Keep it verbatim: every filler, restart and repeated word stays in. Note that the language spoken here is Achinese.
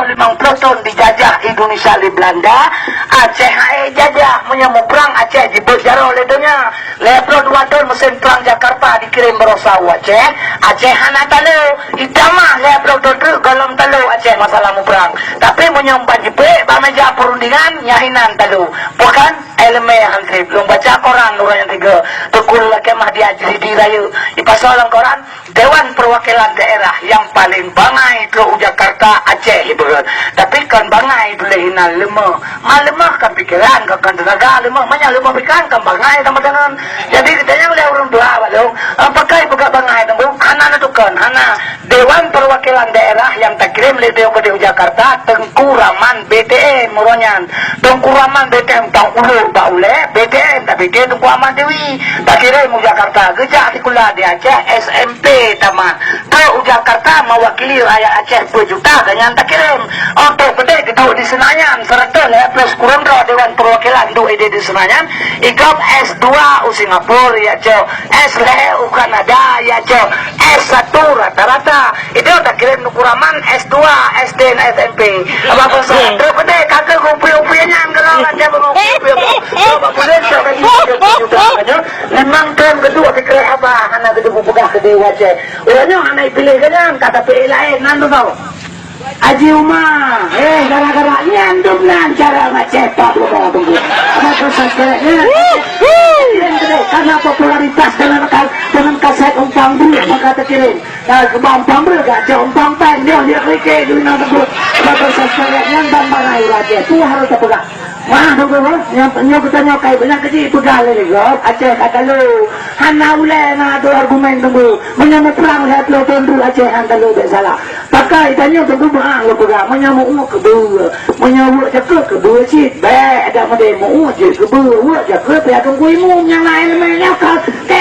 Limong ploh thon dijajah Indonesia lé Belanda, Aceh hana jajah. Meunyoe muprang, Aceh jibeuet jaroe lé donya. Lhèe ploh dua thon meusén prang Jakarta dikirém baroesa u Aceh, Aceh hana talo. Itamah lhèe ploh thon treuk gohlom talo Aceh masalah muprang. Tapi meunyoe ban jipeuék bak meja perundingan, nyan hinan talo. Bukan? Élémé han trép. Lôn baca koran uroe nyang tiga. Teungku Lulakée Mahdi Ajridi rayeuk. Ipasoe lam koran, Dewan Perwakilan Daerah nyang paleng bangai trok u Jakarta, Aceh ibarat. Tapi kon bangai tuléh hinan, leumoh. Ma leumoh kan pikeran, kon, kon teunaga leumoh. Meunyoe leumoh pikeran, kon bangai teuma tangan. Jadi, geutanyoe lé ureuëng dua, Pak Long, apakah ipeugah bangai teungku? Hana neutukon, hana. Dewan Perwakilan Daerah nyang takirém lé D O K D u Jakarta, Teungku Raman B T M uroe nyan. Teungku Raman B T M tang ulo bak ulée, B T M tapi dia Teungku Ahmad Dewi. Takirém u Jakarta, geujak sikula di Aceh, S M P tamat. Trok u Jakarta mewakili rakyat Aceh peuet juta, gobnyan takirém. Untuk geude geuduek di Senayan, serta lhèe ploh sikureueng droe Dewan Perwakilan duek idéh di Senayan, igob S dua u Singapura, ya cok. S lhèe u Kanada, ya cok. S satu rata-rata. Itu takirém Teungku Raman S dua, S D dan S M P. Apa pasal? Terus pedih, kata kupi-kupi nyan kalau ada kupi-kupi. Coba boleh cok lagi tiga puluh juta aja. Memang kan kedua pikiran abah, anak kedua pegang ke dewa cek. Orang nyoe hana ipilih ke nyan, kata pilih lain, nan tu tau. Haji Uma, eh, gara-gara nyan dum nan cara ngaceh pak lu mau tunggu. Apa tu subscribe-nya? Yang kedua, karena popularitas dengan ka-, dengan kaset umpang dulu, maka terkirim. Nah, ke umpang dulu, gak jauh umpang pen, dia, dia kerikil dulu, nak tunggu. Apa tu subscribe-nya, dan barang raja. Tu harus terpegang. Wah, tunggu, nyoe, nyoe geutanyoe kai banyak kecil pegang lé gob, Aceh ka talo. Hana ulée na adu argumen tunggu. Meunyoe muprang lhèe ploh thon dulu Aceh han talo bèk salah. Pakai tanyoe tunggu meu'ah lôn peugah. Meunyoe meu'uek keubeue. Meunyoe uek jakeuet keubeue cit. Bèk ada meudeh meu'uek jeuet keubeue. Uek jakeuet payah tunggu imum nyang laén leumeh nyoe ka. Ke